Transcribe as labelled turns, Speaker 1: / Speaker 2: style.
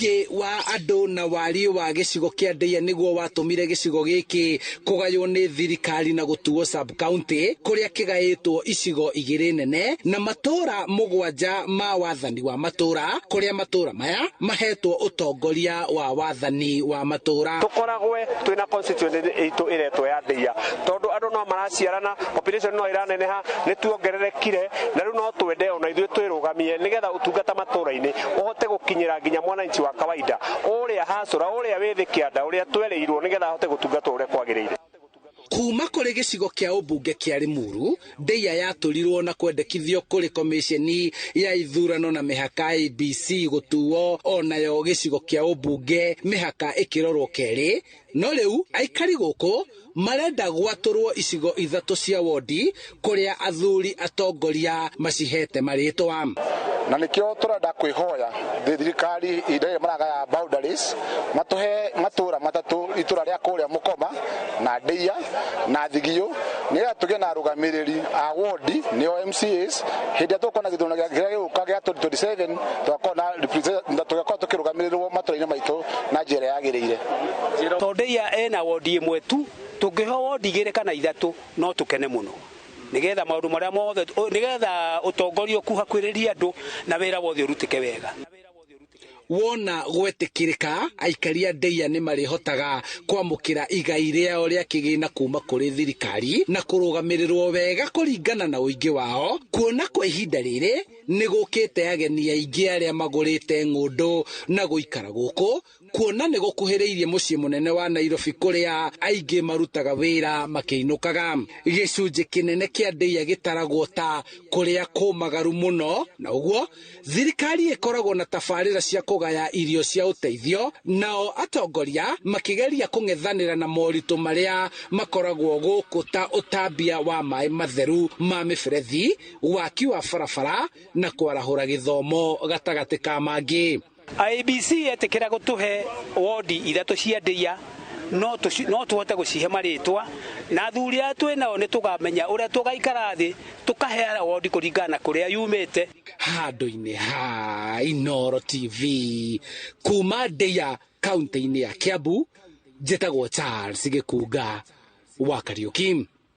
Speaker 1: Ũingĩ wa andũ na wariĩ wa gĩcigo kĩa Ndeiya nĩguo watũmire gĩcigo gĩkĩ kũgaywo nĩ thirikari na gũtuo sub county, kũrĩa kĩgaĩtwo icigo igĩrĩ nene na matũra 7 ma wathani wa matũra, kũrĩa matũra maya mahetwo ũtongoria wa wathani wa matũra.
Speaker 2: Tũkoragwe twĩna constituency itũ ĩretwo ya Ndeiya, tondũ andũ no maraciarana, population no ĩraneneha, nĩ tuongererekire na rĩu no twende ona ithuĩ twĩrũgamie nĩgetha ũtungata matũra-inĩ ũhote gũkinyĩra nginya mwananchi wa kawaida ũrĩa hacũra, ũrĩa wĩ thĩ kĩanda, ũrĩa twereirwo, nĩgetha ahote gũtungatwo ũrĩa kwagĩrĩire.
Speaker 1: Kuma kũrĩ gĩcigo kĩa ũmbunge kĩa Limuru, Ndeiya yatũrirwo na kwendekithio kũrĩ komisheni ya ithurano na mĩhaka IEBC gũtuo onayo gĩcigo kĩa ũmbunge mĩhaka ĩkĩrorwo kerĩ. No rĩu aikari gũkũ marenda gwatũrwo icigo 3 cia wodi kũrĩa athuri atongoria macihete marĩtwa.
Speaker 3: Na nĩkĩo tũrenda kwĩhoya thirikari ihinda rĩrĩ maragaya boundaries matũhe matũra 3, itũra rĩa kũrĩa Mũkoma na Ndeiya na Thigio, nĩgetha tũgĩe na arũgamĩrĩri a wodi nĩo MCAs. Hĩndĩ ĩrĩa tũgũkorwo na gĩthurano kĩrĩa gĩgũka gĩa 2027, tũgakorwo na represent, na tũgakorwo tũkĩrũgamĩrĩrwo matũra-inĩ maitũ na njĩra ĩrĩa yagĩrĩire.
Speaker 4: Tondũ Ndeiya ĩna wodi ĩmwe tu, tũngĩheo wodi 2 kana 3 no tũkene mũno, nĩgetha maũndũ marĩa mothe, nĩgetha ũtongoria ũkuhakuhĩrĩrie andũ na wĩra wothe ũrutĩke wega.
Speaker 1: Wona gwetĩkĩrĩka, aikari a Ndeiya nĩ marĩhotaga kwamũkĩra igai rĩao rĩa kĩgĩna kuma kũrĩ thirikari na kũrũgamĩrĩrwo wega kũringana na ũingĩ wao, kuona kwa ihinda rĩrĩ nĩ gũkĩte ageni aingĩ arĩa magũrĩte ng'ũndũ na gũikara gũkũ, kuona nĩ gũkuhĩrĩirie mũciĩ mũnene wa Nairobi kũrĩa aingĩ marutaga wĩra makĩinũkaga. Gĩcunjĩ kĩnene kĩa Ndeiya gĩtaragwo ta kũrĩa kũmagaru mũno, na ũguo thirikari ĩkoragwo na tabarĩra cia kũgaya irio cia ũteithio, nao atongoria makĩgeria kũng'ethanĩra na moritũ marĩa makoragwo gũkũ ta ũtambia wa maĩ matheru ma mĩberethi, waki wa barabara na kwarahũra gĩthomo gatagatĩ ka mangĩ.
Speaker 4: IEBC yetĩkĩra gũtũhe wodi 3 cia Ndeiya, no tũhote gũcihe marĩtwa, na athuri aya twĩ nao nĩ tũkamenya ũrĩa tũgaikara thĩ tũkaheana wodi kũringana na kũrĩa yumĩte.
Speaker 1: Handũ-inĩ ha Inooro TV kuma Ndeiya kaunti-inĩ ya Kiambu, njĩtagwo Charles Gĩkunga wa Kariuki.